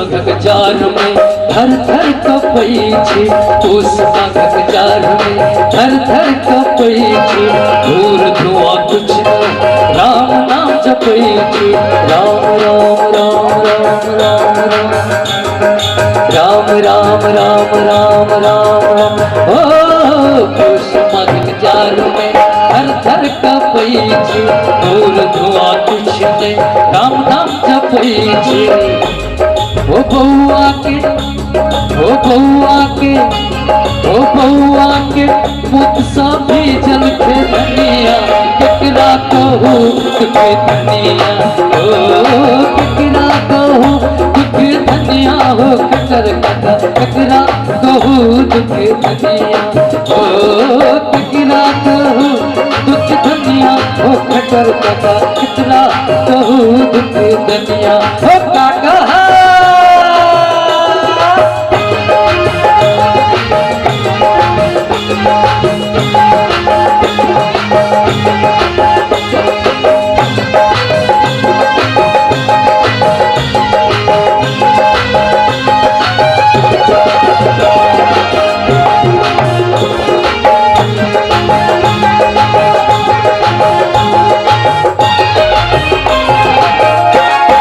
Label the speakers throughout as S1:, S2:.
S1: माघक जाड़मे थर थर कपै छी, पूस माघक जाड़मे थर थर कपै छी, धूर धुआं कुछ न राम नाम जपै छी, राम राम राम राम राम राम राम राम राम राम राम। ओ पूस माघक जाड़मे थर थर कपै छी, धूर धुआं कुछ न राम नाम जपै छी। ओ बौआ के, ओ बौआ के, ओ बौआ के मुत सब भीजल के धनिया, केकरा कहू दुख धनिया, ओ केकरा कहू दुख धनिया, हो ककर कका केकरा कहू दुख धनिया, ओ केकरा कहू दुख धनिया, हो ककर कका केकरा कहू दुख धनिया, हो काका।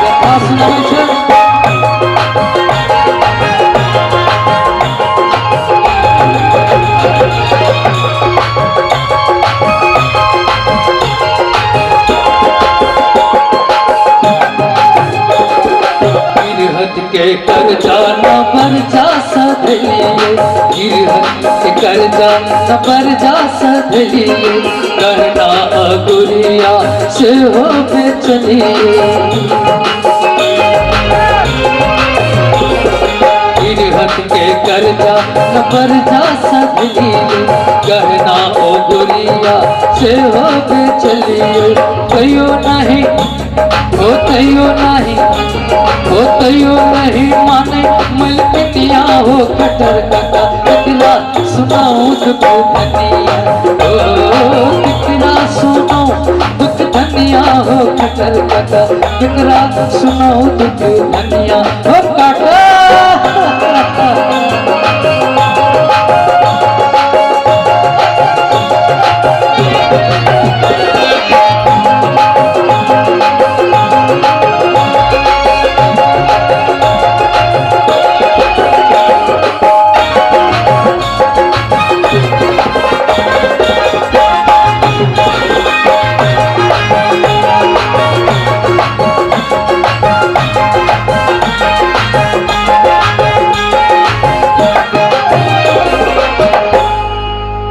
S1: कथा सुनाबै छै। गिरहत के कर्जा न बरजा सधलिए, गिरहत के कर्जा न बरजा सधलिए, गहना अगुरिया से हो बेचलिए। गिरहत के कर्जा न बरजा सधलिए, गहना ओ गुरिया से हो बेचलिए, कहियो नहीं ओ तैयो नहीं, ओ तैयो नहीं माने मलकतिया, हो कटर काका केकरा सुनाऊं दुख धनिया, ओ केकरा सुनाऊं दुख धनिया, हो कटर काका केकरा सुनाऊं दुख धनिया, हो काका।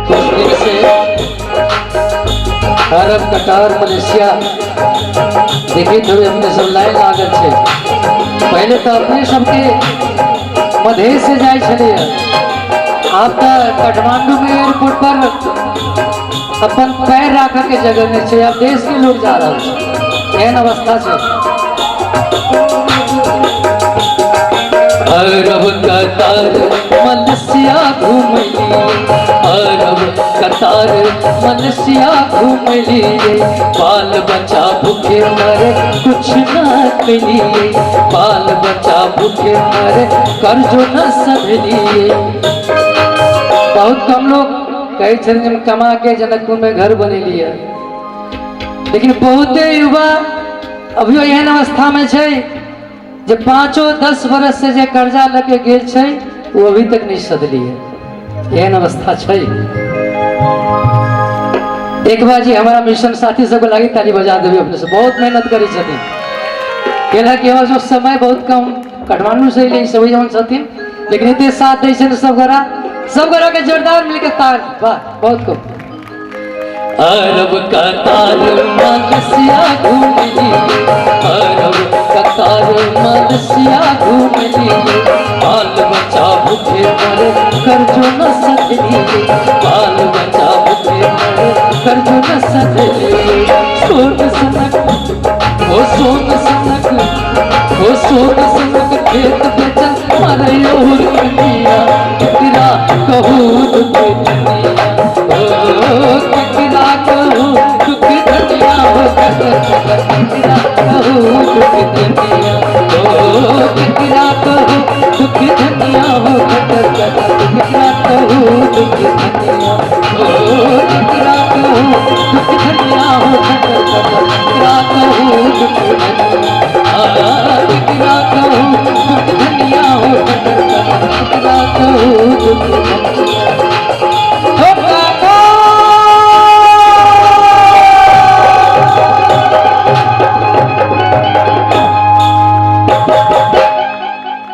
S1: कुछ दिन से अरब कतार मलेशिया देखिए थोड़े अपने सब लाइन लागल छै। पहले तो अपने सबके मधेश से जाए छलिए, आब तो काठमांडू में एयरपोर्ट पर अपन पैर राखे के जगह नहीं छै, आब देश के लोग जा रहा छै, एहन अवस्था छै। अरब कतार मलेशिया घुमलिए, अरब कतार मलेशिया घुमलिए, बाल बच्चा भूखे मरे कुछ ना कलिए, बाल बच्चा भूखे मरे कर्जो न सधलिए। बहुत कम लोग कहै छथिन जे हम कमा के जनकपुर में घर बनेलिए, लेकिन बहुते युवा अभियो एहन अवस्था में छै जे 5-10 बरस से जे कर्जा लके गेल छै वो अभी तक नहीं सधलिए, एहन अवस्था छै। एक बार जी हमारा मिशन साथी सबके लागी ताली बजा देबै अपने से, बहुत मेहनत करै छथिन, केना कि हमर सब समय बहुत कम, काठमांडू से अयलै सब जवन छथिन, लेकिन एते साथ दै छै सब गोरा, सब गोरा के जोरदार मिलके तार, वाह बहुत खूब। अरब कतार मलेशिया घूमलिए, अरब कतार मलेशिया घूमलिए, बाल बच्चा भूखे मरे कर्जो न सधलिए, बाल बच्चा भूखे मरे कर्जो न सधलिए, सोन सनक ओ सोन सनक ओ सोन सनक खेत बेचल मरे और कनिया, केकरा कहू दुख धनिया, ओ केकरा कहू दुख धनिया, हो केकरा कहू दुख धनिया, ओ केकरा कहू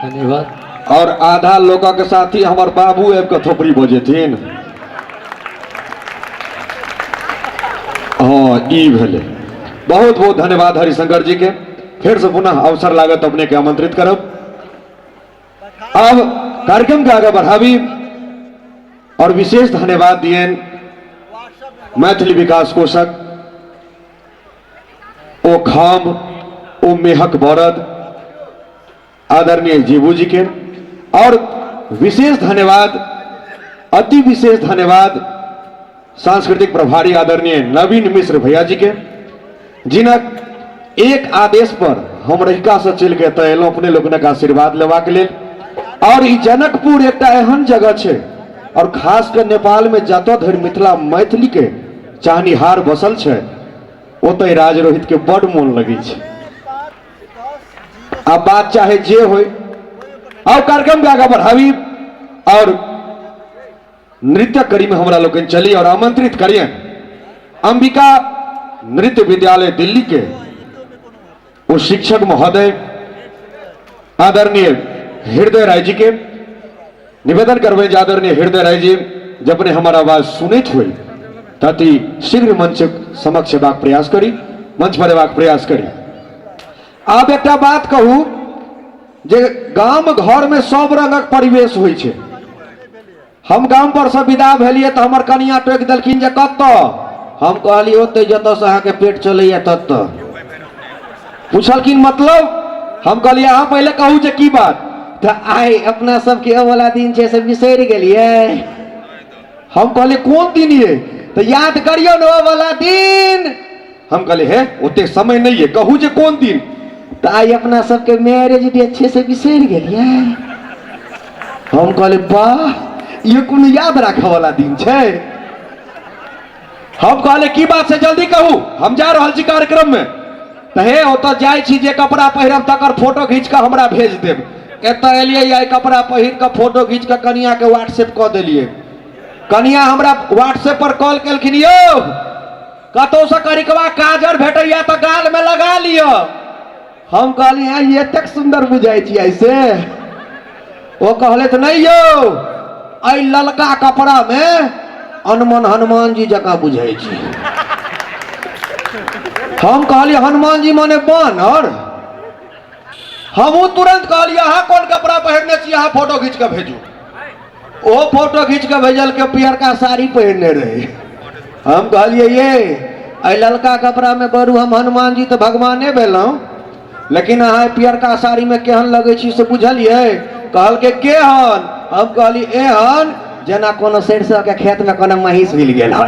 S1: धन्यवाद।
S2: और आधा लोगक साथी हमर बाबू आबि कऽ थोपड़ी बजेथिन। हाँ, ई भेलै। बहुत बहुत धन्यवाद हरिशंकर जी के। फिर से पुनः अवसर लागत अपने के आमंत्रित करब। अब कार्यक्रम के आगे बढ़ाबी और विशेष धन्यवाद दिए मैथिली विकास कोषक ओ खाम ओ मेहक बरद आदरणीय जीबू जी के, और विशेष धन्यवाद, अति विशेष धन्यवाद सांस्कृतिक प्रभारी आदरणीय नवीन मिश्र भैया जी के, जिनक एक आदेश पर हम रहिका से चल के एतऽ एलहुँ अपने लोगनक आशीर्वाद लेबाक लेल। और ई जनकपुर एकटा एहन जगह छै, और खास कर नेपाल में जतऽ धरि मिथिला मैथिली के चाहनिहार बसल छै ओतय राज रोहित के बड मोन लगै छै। अब बात चाहे जे होय, और कार्यक्रम के आगे बढ़ाबी और नृत्य कड़ी में हमरा लोकनि चली और आमंत्रित करियन अंबिका नृत्य विद्यालय दिल्ली के वो शिक्षक महोदय आदरणीय हृदय राय जी के। निवेदन करबै जे आदरणीय हृदय राय जी जब अपने हमर आवाज सुनैत होई तति शीघ्र मंच समक्ष एबाक प्रयास करी, मंच पर एबाक प्रयास करी। आब एकटा बात कहू जे गाम घर में सब रंगक परिवेश होइ छै। हम गाम पर से विदा भेलिए तो हमर कनिया टोकि देलखिन जे कतऽ? हम कहलिए ओतै जतऽ से अहाँके पेट चलैया ततऽ। पूछलखिन मतलब? हम कहलिए अहाँ पहिले कहू जे की बात।
S3: तऽ आइ अपना सबके ओ वाला दिन छै से बिसरि गेलियै।
S2: हम कहलिए कोन दिन ये?
S3: तऽ याद करियौ ने ओ वाला दिन।
S2: हम कहलिए हे ओते समय नहीं है, कहू जे कोन दिन।
S3: तऽ आइ अपना सबके मैरिज डे छै से बिसरि गेलियै। हम कहलिए वाह,
S2: ये कोनो याद राखऽ वाला दिन छै। हम कहलिए की बात से जल्दी कहू, हम जा रहल छी कार्यक्रम में। तऽ हे ओतऽ जाइ छी जे कपड़ा पहिरब तकर फोटो घीच कऽ हमरा भेज देब। एतऽ एलियै आइ कपड़ा पहिर कऽ फोटो घीच कऽ कनिया के व्हाट्सएप कऽ देलियै। कनिया हमरा व्हाट्सएप पर कॉल केलखिन, यौ कतौसँ करिकवा काजर भेटैया तऽ गालमे लगा लिअ।
S3: हम कहलियै आइ एतेक सुन्दर बुझाइ छी ऐसे। ओ कहलथि नहि यौ, एहि ललका कपड़ामे हनुमान हनुमान जी जकाँ बुझाइ छी। हम कहलियै हनुमान जी माने बानर?
S2: हमहूँ तुरंत कहलियै अहाँ कोन कपड़ा पहिरने छी, अहाँ फोटो घीच कऽ भेजू।
S3: ओ फोटो घीच कऽ भेजलकै, पियरका साड़ी पहिरने रहै। हम कहलियै ये एहि ललका कपड़ामे बरू हम हनुमान जी तऽ भगवाने भेलहुँ, लेकिन अहाँ पियरका साड़ीमे केहन लगै छी से बुझलियै? कहलकै केहन? हम कहलियै एहन जेना कोनो सरिसोके खेतमे कोनो महींस मिल गेल है।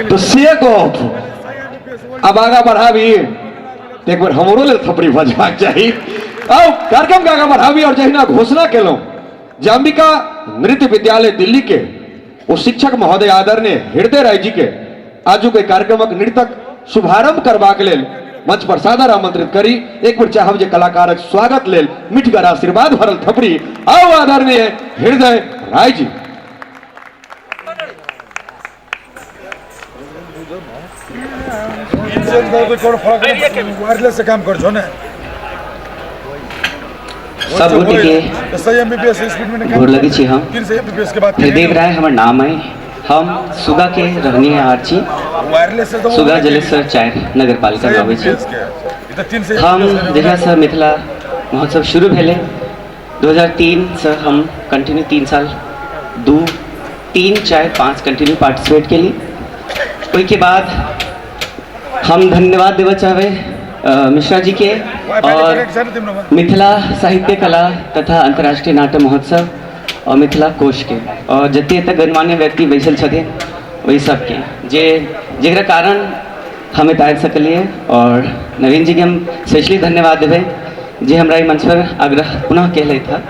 S2: तो से गप अब आगा बढ़ाबी तऽ एक बेर हमरो लेल थपड़ी बजबाक चाही। आउ कार्यक्रम के आगा बढ़ाबी और जहिना घोषणा केलहुँ जे अंबिका नृत्य विद्यालय दिल्ली के ओ शिक्षक महोदय आदरणीय हृदय राय जी के आजुक एहि कार्यक्रमक नृत्यक शुभारंभ करबाक लेल मंच पर सादर आमंत्रित करी। एक बेर चाहब जे कलाकारक स्वागत लेल मिठगर आशीर्वाद भरल थपड़ी। आउ आदरणीय हृदय राय जी।
S4: वायरलेस से काम कर ने
S5: सब गोटे के
S4: सही एमबीबीएस स्पीड में
S5: गोर लगै छी हम।
S4: 300 एमबीबीएस के बात
S5: हृदय राय हमर नाम है। हम सुगा के रहनिहार छी।
S4: वायरलेस से तो
S5: सुगा जलेश्वर 4 नगर पालिका में आबै छी।
S4: ई तो 300
S5: हम जहिया से मिथिला महोत्सव शुरू भेलै 2003 से हम कंटिन्यू 3 साल 2 3 4 5 कंटिन्यू पार्टिसिपेट केली। ओहिके बाद हम धन्यवाद देबऽ चाहबै मिश्रा जी के और मिथिला साहित्य कला तथा अंतर्राष्ट्रीय नाट्य महोत्सव और मिथिला कोष के और जते एतऽ गणमान्य व्यक्ति बैसल छथिन ओहि सबके जे जकरा कारण हम एतऽ आबि सकलियै। और नवीन जी के हम स्पेशली धन्यवाद देबै जे हमरा ई मंच पर आग्रह पुनः केलथि हँ।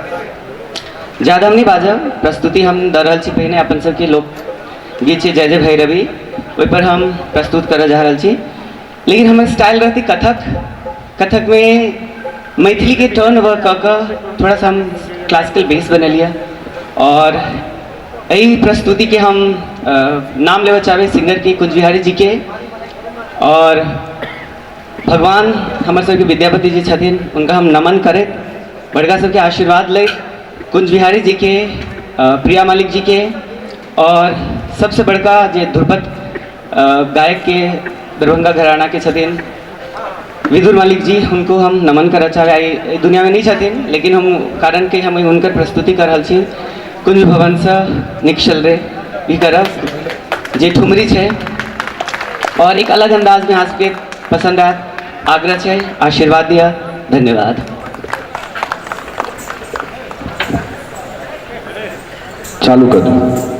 S5: ज्यादा हम नहीं बाजब, प्रस्तुति हम दऽ रहल छी। पहिने अपन सबके लोक गीत छै जय जय भैरवी, ओहि पर हम प्रस्तुत करऽ जा रहल छी। लेकिन हमर स्टाइल रहती कथक। कथक में मैथिली के टर्न ओवर कऽ कऽ थोड़ा सा हम क्लासिकल बेस बनेलियै। और एहि प्रस्तुति के हम नाम लेबऽ चाहबै सिंगर के कुंज बिहारी जी के और भगवान हमर सबके विद्यापति जी छथिन, उनका हम नमन करैत बड़का सबके आशीर्वाद लैत कुंज बिहारी जी के, प्रिया मालिक जी के और सबसे बड़का जे ध्रुपद गायक के दरभंगा घराना के छथिन विदुर मालिक जी, उनको हम नमन करऽ चाहबै। आइ दुनिया में नहीं छथिन, लेकिन हम कारण के हम हुनकर प्रस्तुति कर रहल छी। कुंज भवनसँ निकसल रे भी करब जे ठुमरी छै और एक अलग अंदाज में अहाँ सबके पसंद आयत, आग्रह छै, आशीर्वाद दिया, धन्यवाद।
S2: चालू कर दू।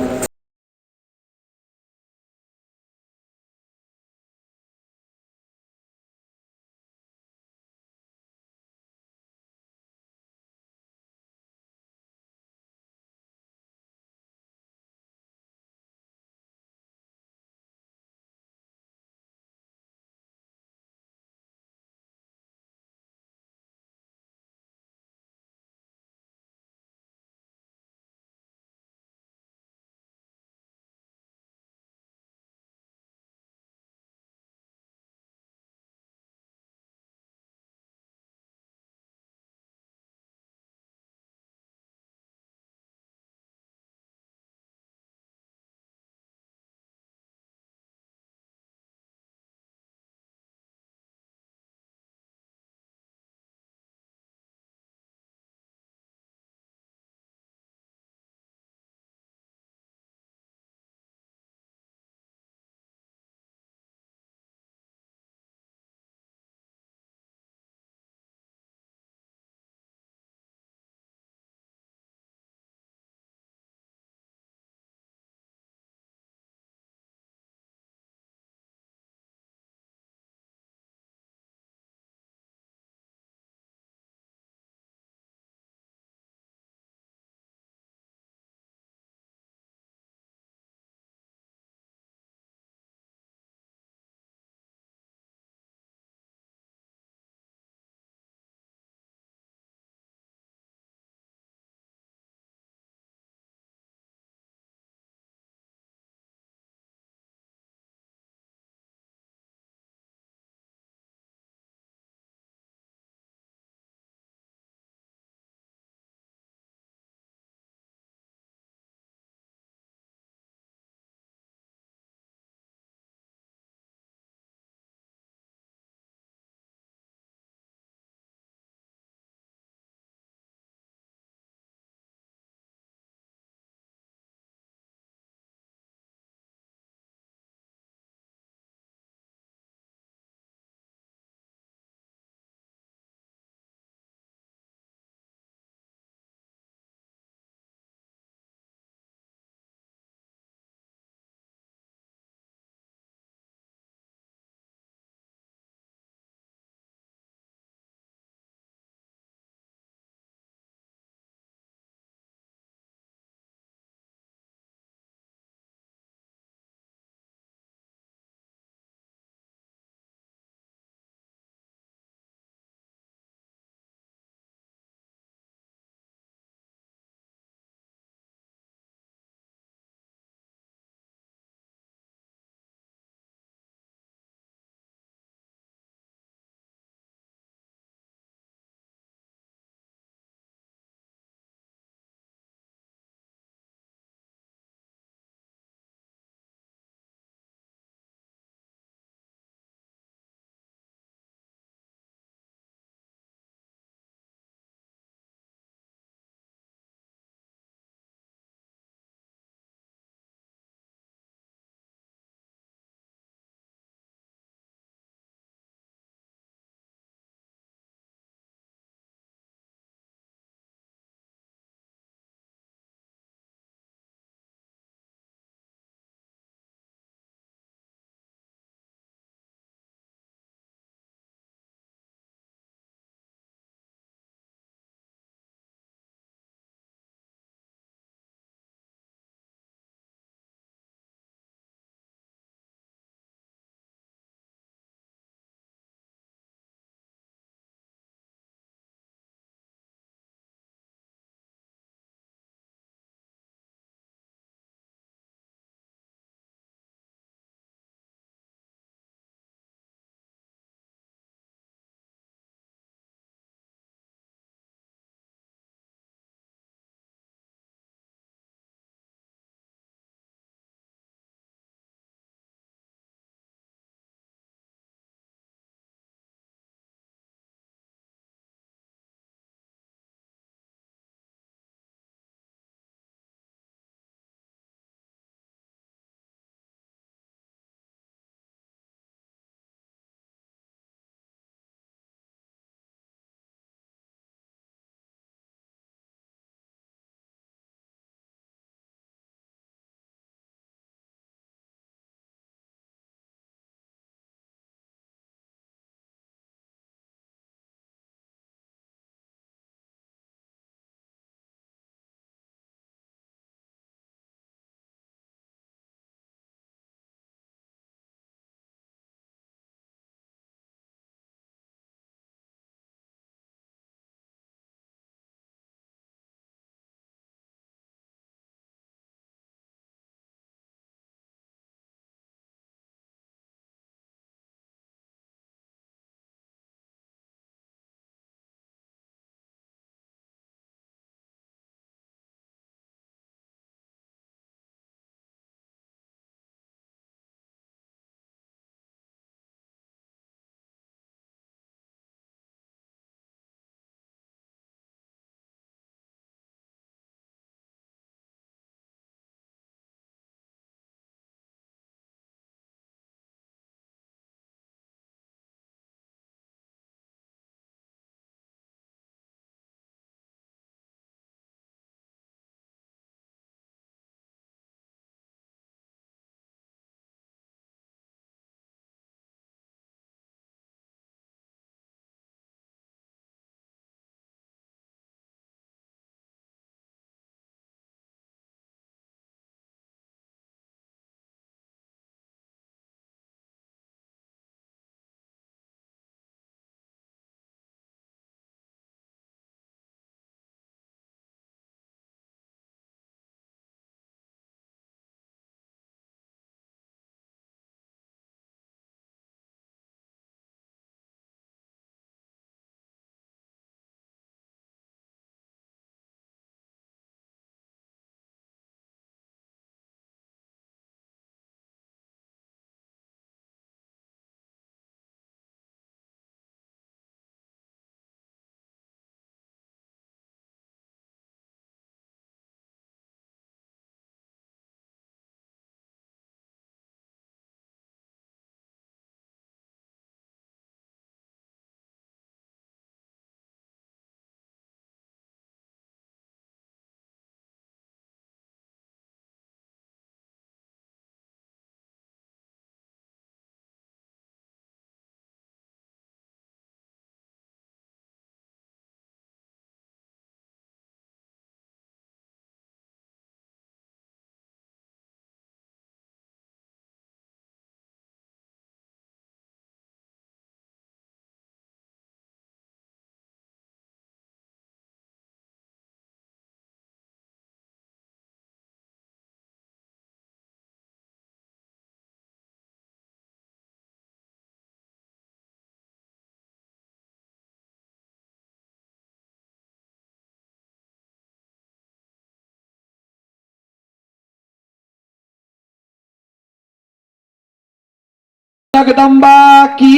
S2: जगदम्बा की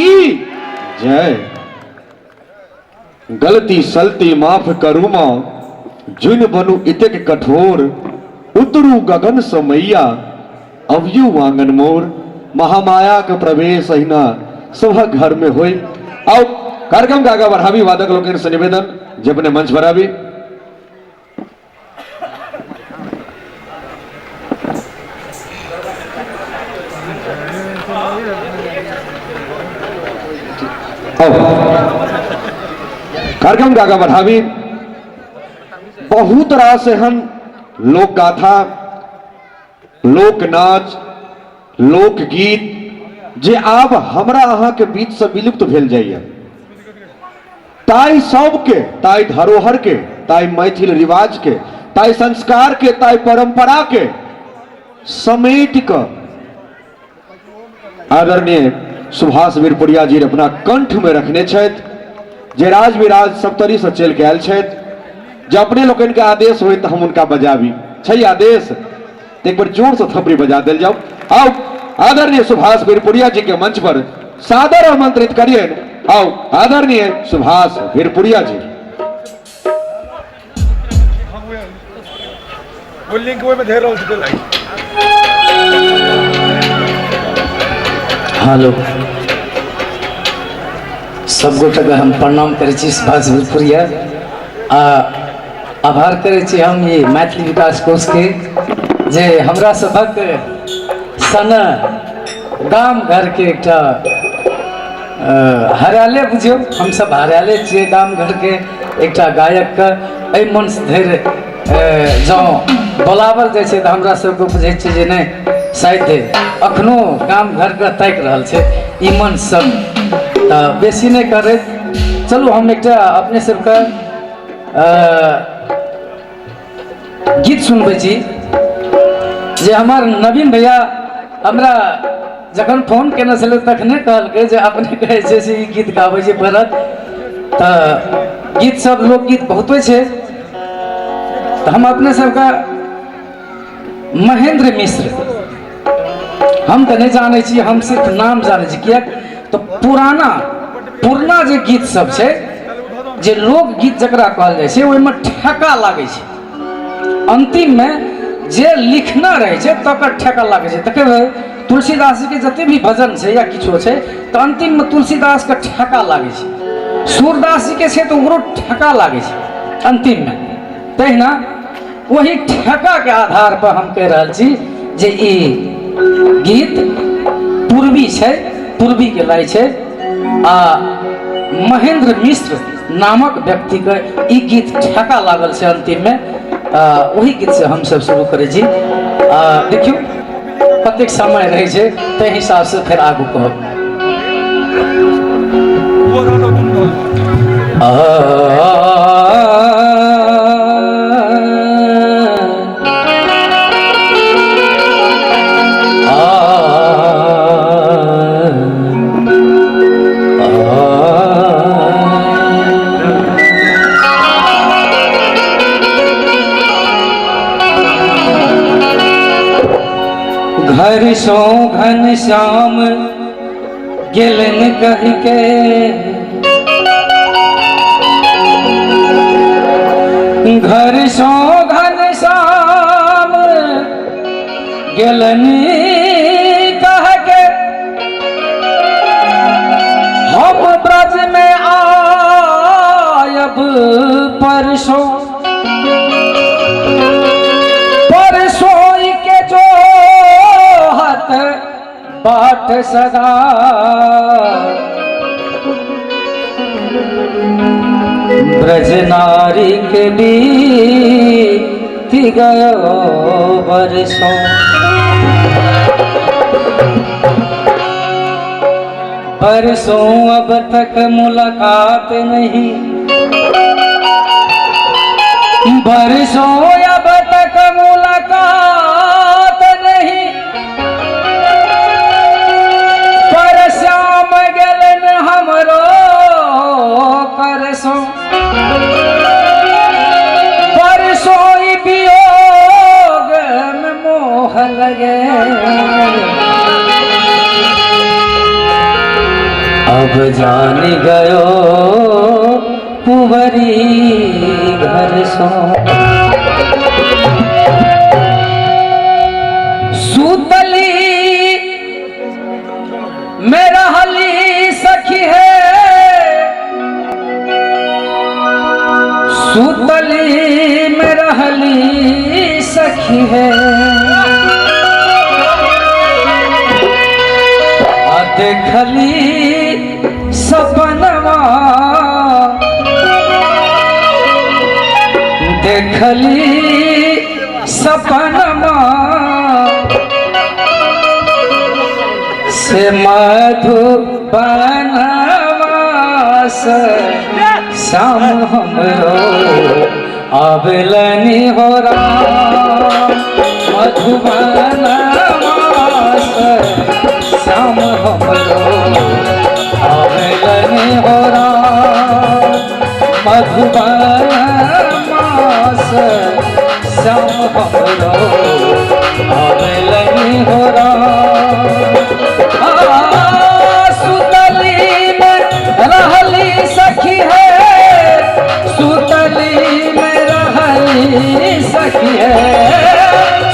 S2: जय। गलती सलती माफ करू माँ, जुन बनु इतेक कठोर, उतरू गगन से मैया अवयु आंगन मोर। महामाया के प्रवेश अहिना सभक घर में होई। आओ कार्यक्रम के आगा बढ़ाबी, वादक लोकनि से निवेदन जे अपने मंच पर आबी। कार्यक्रम के आगा बढ़ाबी। बहुत रास एहन लोक गाथा, लोक नाच, लोकगीत जे आब हमरा अहाँ के बीच से विलुप्त भेल जाइए, ताहि सबके, ताहि धरोहर के, ताहि मैथिल रिवाज के, ताहि संस्कार के, ताहि परंपरा के समेट क आदरणीय सुभाष वीरपुरिया जी अपना कंठ में रखने छथि, जे राज विराज सप्तरी से चलि के आयल छथि। जब अपने लोकनि के आदेश होय तो हम उनका बजाबी छै आदेश, तो एक बार जोर से थपड़ी बजा दिल जाओ। आओ आदरणीय सुभाष वीरपुरिया जी के मंच पर सादर आमंत्रित करिए। आओ आदरणीय सुभाष वीरपुरिया जी।
S4: वो लिंक ओहिमे धरि रहल छै।
S1: हेलो, सब गोटेके हम प्रणाम करै छी सुभाष वीरपुरिया, आ आभार करै छी हम ई मैथिली विकास कोषके जे हमरा सभक सन गाम घरके एकटा हराले बुझियौ, हमसब हराले छियै गाम घरके एकटा गायकके एहि मंच धरि जँ बोलावल जाइ छै तऽ हमरा सबके बुझै छियै जे नहि, शायद अखनो गाम घरके ताकि रहल छै ई मंच सब। तऽ बेसी नहि करैत चलू हम एकटा अपने सबके गीत सुनबै छी जे हमर नवीन भैया हमरा जखन फोन केने छलै तखने कहलकै जे अपने कहै छै से ई गीत गाबै छै भरत। तऽ गीत सब लोकगीत बहुते छै, तऽ हम अपने सबके महेंद्र मिश्र हम तऽ नहि जानै छी, हम सिर्फ नाम जानै छी, किएक तऽ पुराना पुरना जे गीत सब छै, जे लोकगीत जकरा कहल जाइ छै, ओहिमे ठेका लागै छै अंतिममे, जे लिखना रहै छै तकर ठेका लागै छै। देखबै तुलसीदास जीके जते भी भजन छै या किछो छै तऽ अंतिममे तुलसीदासके ठेका लागै छै, सूरदास जीके छै तऽ ओकरो ठेका लागै छै अंतिममे। तहिना वही ठेकाके आधार पर हम कहि रहल छी जे ई गीत पूर्वी छै, पूर्वीके लय छै, आ महेंद्र मिश्र नामक व्यक्तिके ई गीत ठेका लागल छै अंतिममे। वही गीतसँ हमसब शुरू करै छी। देखियौ कतेक समय रहै छै ताहि हिसाबसँ फेर आगू कहब। घर सो घन श्याम गेलन कह के, घर सो घन श्याम गेलन कह के, हम ब्रज में आयब परसों, परसों के जो हत बाट सदा, ब्रज नारी के बीत गयो बरसों, परसों अब तक मुलाकात नहीं, बरसों अब तक मुलाकात नहीं, पर श्याम गेलन हमरो करसों, परसों वियोग में मोह लगे, जानी गयो पुवरी घर सो। सुतली में रहली सखी है, सुतली में रहली सखी है, आ देखली सपनवा, देखली सपनवा से मधुबनवा से श्याम हमरो आवेलनी हो राम, मधुबनवा से श्याम हमरो आवेलनी हो राम, मधुबनवा से श्याम हमरो आवेलनी हो राम। सुतली में रहली सखी है, सुतली में रहली सखी है,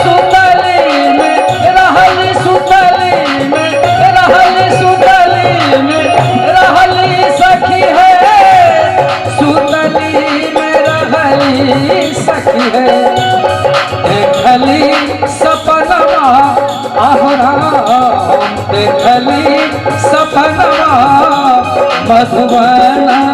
S1: सुतली में रहली, सुतली में रहली, सुतली में रहली सखी है, सुतली में रहली सखी है, देखली सपनवा आहो राम, देखली सपनवा मधुबनवा